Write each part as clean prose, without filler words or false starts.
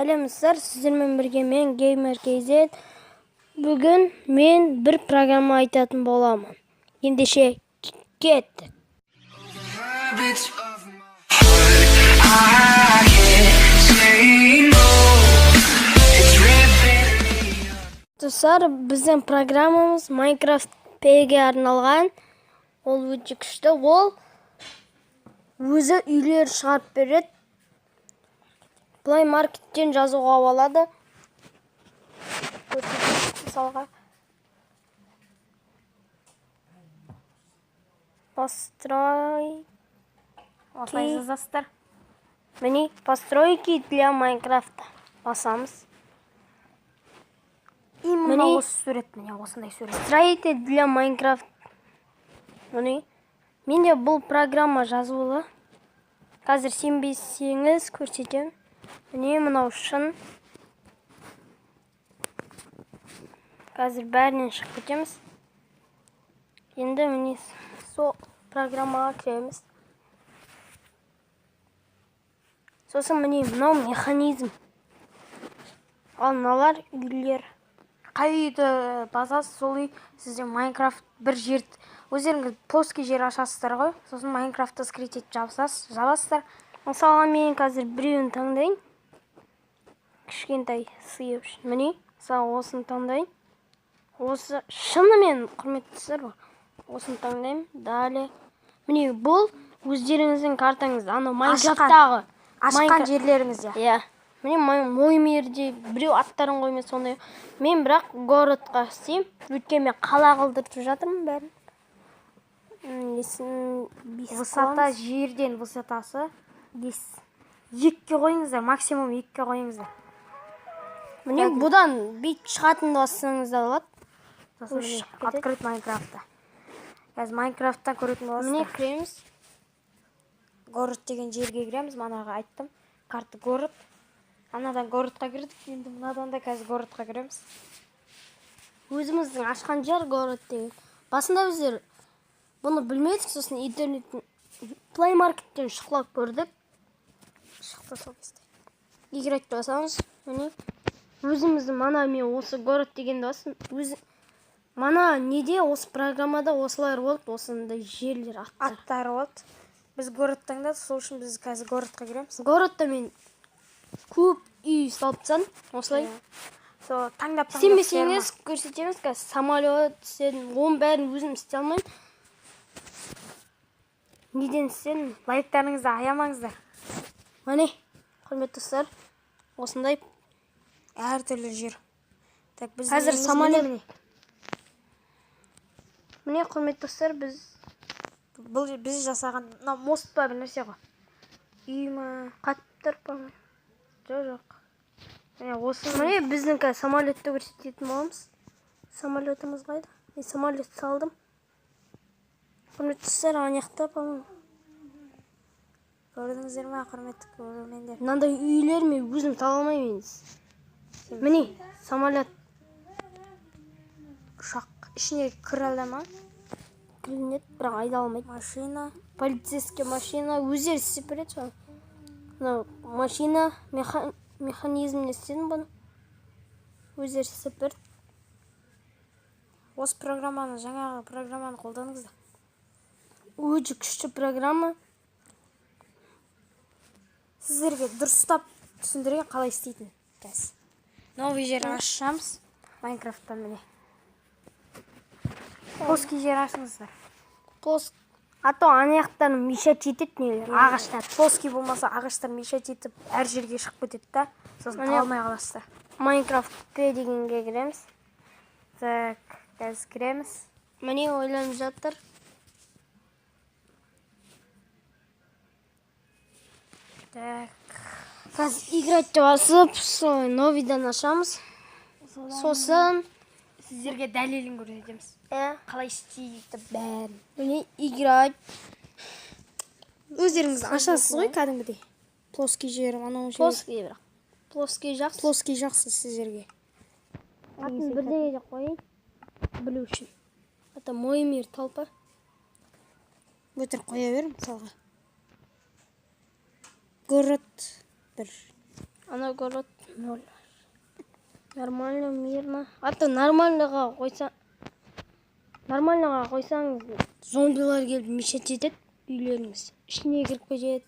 Сәлем достар, сіздермен бірге мен Gamer KZ. Бүгін мен бір программа айтатын боламын. Ендеше кеттік. Habits of my heart. I can't say no. It's ripping me up. Достар, біздің программамыз Minecraft P-ге арналған. Ол өте күшті. Ол өзі үйлер шығарып береді. Play Market'тен жазуға болады. Көрсетейін, мысалға. Построй. Осылай жазасыздар. Міне, постройки для Майнкрафта. Басамыз. И мына Міне. осы сурет, міне осындай сурет. Строитель для Майнкрафт. Міне. Менде бұл программа жазулы. Қазір сенбесеңіз, көрсетемін. Міне, мынау шын. Қазір бәрінен шығып кетеміз. Енді міне, сол программаға кіреміз. Сосын міне, мынау механизм. Ал мыналар үйлер. Қай үйді басасыз, сол үй сізде Майнкрафт бір жер, өздеріңіз плоский жер ашасыздар ғой. Сосын Майнкрафтты скрыть етіп жабасыз, жабасыздар. Мысалға, мен қазір біреуін таңдайын. Кішкентай сыйып үшін. Міне, мысалы, осыны таңдайын. Осы шынымен, құрметті достар, осыны таңдаймын. Далее. Міне, бұл өздеріңіздің картаңыз. Анау Майнкрафттағы. Ашқан жерлеріңізде. Иә. Міне, мой мирде біреу аттарын қоймай сондай. Мен бірақ городқа істеймін. Өйткені мен қала қылдыртып жатырмын бәрін. Несін бес Высота қыламыз. Жерден высотасы 5. 2-ге қойыңыздар, максимум 2-ге қойыңыздар. Міне, бұдан бүйтіп шығатынды бассаңыз да болады. Сосын Өз міне, шығып кетеді. Открыть Майнкрафтты. Қазір Майнкрафттан көретін Міне, боласыздар. кіреміз. Город деген жерге кіреміз, манағы айттым. Карта город. Анадан городқа кірдік, енді мынадан да қазір городқа кіреміз. Өзіміздің ашқан жер город деген. Басында біздер бұны білмедік, сосын интернеттен, Play Market'тен шұқылап көрдік. Шықты сол кезде. Играть басамыз. Міне, өзіміздің мана мен осы город дегенді бастым. Өзі мана неде осы программада осылар болды, осындай жерлер, аттар. Аттары болды. Біз город таңдадық, сол үшін біз қазір городқа кіреміз. Городта мен көп үй салып тастадым осылай. Сол таңдап таңдап Сенбесеңіз, көрсетеміз қазір. Самолет істедім, оның бәрін өзім істей алмаймын. Неден істедім? ферма. Лайктарыңызды аямаңыздар. Міне, құрметті достар, осындай. Әртүрлі жер. Так, біз Қазір үйіміз самолет. міне, міне. Міне, құрметті достар, біз Бұл біз жасаған мына мост па, бір нәрсе ғой. Үй ма? Қатып тұр, по-моему. Жоқ. Міне, осы. Міне, біздің қазір самолетті көрсететін боламыз. Самолетіміз қайда? Мен самолет салдым. Құрметті достар, ана жақта, по-моему. Көрдіңіздер ме, құрметті көрермендер? Мынандай үйлер мен өзім сала алмаймын енді. Міне, самолет. Ұшақ ішіне кіре ала ма? Кірінеді, бірақ айдалмайды. Машина. Полицейский машина өздері істеп береді соны. Мынау машина механизмін істедім бұны. Өздері істеп берді. Осы программаны, жаңағы программаны қолданыңыздар. Өте күшті программа. Сіздерге дұрыстап түсіндірген қалай істейтін. Қазір новый жер ашамыз Майнкрафттан, міне. Плоский жер ашыңыздар. Плоск. А то ана жақтан мешать етеді нелер, ағаштар. Плоский болмаса, ағаштар мешать етіп, әр жерге шығып кетеді да, сосын Міне. таба алмай қаласыздар. Майнкрафт П дегенге кіреміз. Так, қазір кіреміз. Міне, ойланып жатыр. Так. Қазір играть деп басып, сол новыйдан ашамыз. Сосын Сіздерге дәлелін көрсетеміз, қалай істейді бәрін. Міне, играть. Өздеріңіз ашасыз ғой кәдімгідей плоский жер, анау жер. Плоский бірақ. Плоский жақсы. Плоский жақсы сіздерге. Атын бірдеңе деп қояйын. Білу үшін. Это мой мир толпа. Өтірік қоя бер, мысалға, город бір. Ана город ноль. Нормально, мирно. А то нормальныйға қойса, нормальныйға қойсаңыз, зомбилар келіп мешать етеді үйлеріңіз. Ішіне кіріп кетеді.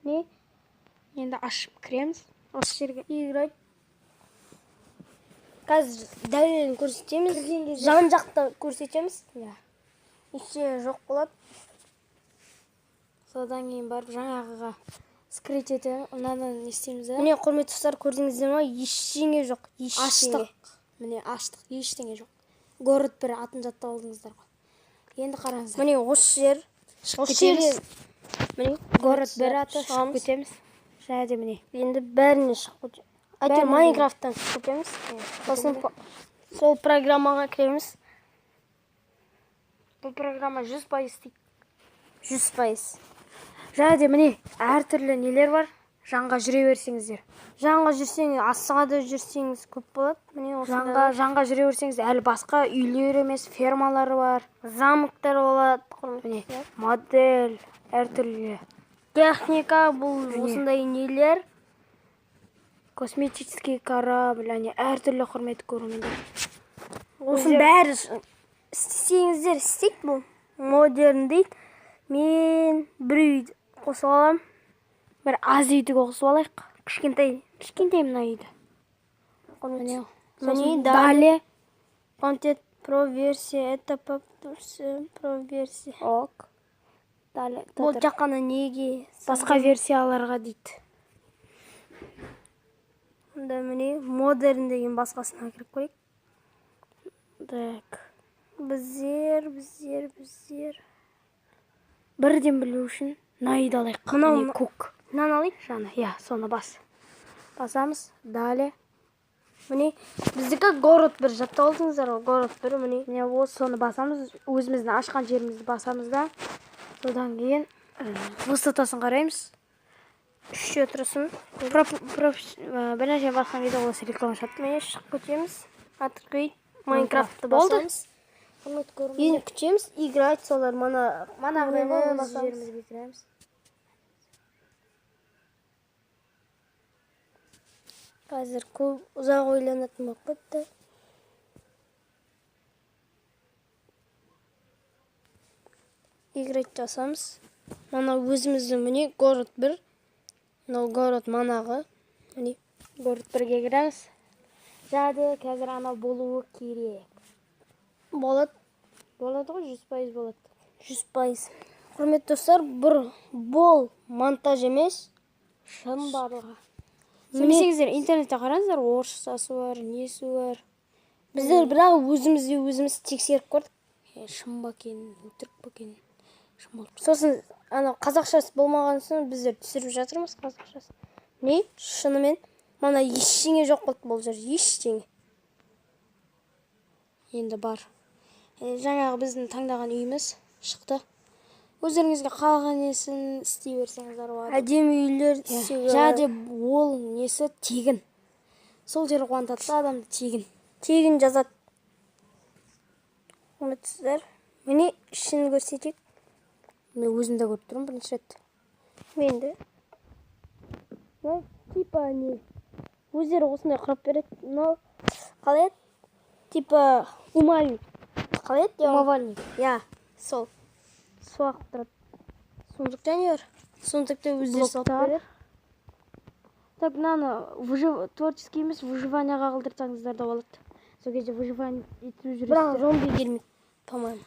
Не? Енді ашып кіреміз осы жерге. Играть. Қазір дәлелін көрсетеміз. Жан жақты көрсетеміз. Иә. Ештеңе жоқ болады. Содан кейін барып жаңағыға скрыть етеміз. Мынаны не істейміз да? Міне, құрметті достар, көрдіңіздер ма? Ештеңе жоқ. Ештеңе. Аштық. Міне, аштық, ештеңе жоқ. Город бір атын жаттап алдыңыздар ғой. Енді қараңыздар. Міне, осы жер. Шығып Осы кетеміз. жерден міне Город бір аты шығып шығамыз. кетеміз. Және де міне. Енді бәріне шығып кетеміз. Әйтеуір Бәріне. Майнкрафттан шығып кетеміз. Сосын сол программаға кіреміз. Бұл программа 100% істейді. 100%. Және де міне, әртүрлі нелер бар. Жанға жүре берсеңіздер. Жанға жүрсеңіз, асыға да жүрсеңіз, көп болады. Міне, осындай Жанға жүре берсеңіз, әлі басқа үйлер емес, фермалар бар. Замоктар болады. Құрметті Міне, достар. Модель әртүрлі. Техника бұл Міне. осындай нелер. Космический корабль, әне әртүрлі, құрметті көрермендер. Осының бәрі істесеңіздер, істейді бұл. Модерн дейді. Мен бір үй қосып аламын. Бір аз үйді қосып алайық. Кішкентай. Кішкентай мына үйді. Міне, Міне. міне, Сосын далее. Контент про версия, это про версия. Ок. Далее. Бұл тек қана неге? Басқа версияларға дейді. Онда міне, модерн деген басқасына кіріп көрейік. Так. Біздер, біздер, біздер. Бірден білу үшін мына үйді алайық. Мынау Міне, көк. Мынаны алайық. Жаңа, иә, соны бас. Басамыз. Далее. Міне, біздікі город бір, жаттап алдыңыздар ғой, город бір, міне. Міне, осы соны басамыз. Өзіміздің ашқан жерімізді басамыз да. Содан кейін высотасын қараймыз. Үште тұрсын. Бір нәрсе басқан кезде осы реклама шығады. Міне, шығып кетеміз. Открыть. Майнкрафтты Болды. басамыз. Құрметті көрермендер. Енді күтеміз. Играть солар мана Манағыдай ғой, мынаны өз басамыз. жерімізге кіреміз. Қазір көп ұзақ ойланатын болып кетті. Играть жасамыз. Мана өзіміздің, міне, город бір. Мынау город манағы. Міне. Город бірге кіреміз. Және де қазір анау болуы керек. Болады. Болады ғой, 100% болады. 100%. Құрметті достар, бір бұл монтаж емес. Шын барлығы. Міне. Сенбесеңіздер, интернетте қараңыздар, орысшасы бар, несі бар. Біздер бірақ өзімізде өзіміз тексеріп көрдік. Шын ба екен, өтірік па екен? Шын болып тұр. Сосын анау қазақшасы болмаған соң біздер түсіріп жатырмыз қазақшасын. Не? Шынымен мана ештеңе жоқ болды бұл жерде, ештеңе. Енді бар. Жаңағы біздің таңдаған үйіміз шықты. Өздеріңізге қалаған несін істей берсеңіздер болады. Әдемі үйлер істеуге Және де болады. ол несі тегін. Сол жері қуантады да адамды, тегін. Тегін жазады. Құрметті, міне, ішін көрсетейік. Мен өзім де көріп тұрмын бірінші рет. Мен де. Мынау типа не? Өздері осындай құрап береді. Мынау қалай еді? Типа умальник. Қалай еді? Умывальник. Иә, сол. Су ағып тұрады. Сундукта не бар? Сундукты өздері салып Блоктар. береді. Так, мынаны творческий емес, выживанияға қылдырсаңыздар да болады. Сол кезде выживание етіп Бірақ жүресіздер. зомби келмейді, по-моему.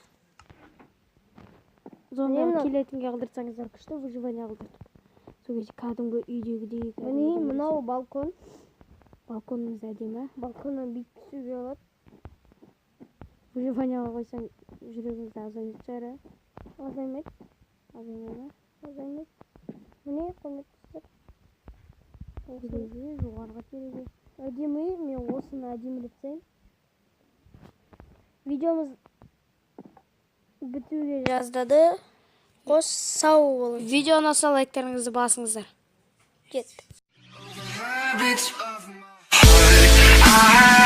Зомби Міне мынау. келетінге қылдырсаңыздар күшті, выживание қылдыртып. Сол кезде кәдімгі үйдегідей. Міне, Кәдімгідей. мынау балкон. Балконымыз әдемі. Балконнан бүйтіп түсуге болады. Выживанияға қойсаң, жүрегіңіз де азаймайтын шығар, ә? Азаймайды. Азаймай ма? Азаймайды. Міне, құрметті достар. Терезе, жоғарғы терезе. Әдемі, мен осыны әдемілеп тастаймын. Видеомыз бітуге жаздады. Қош, сау болыңыз. Видео ұнаса, лайктарыңызды басыңыздар. Кеттік. Habits of my heart. I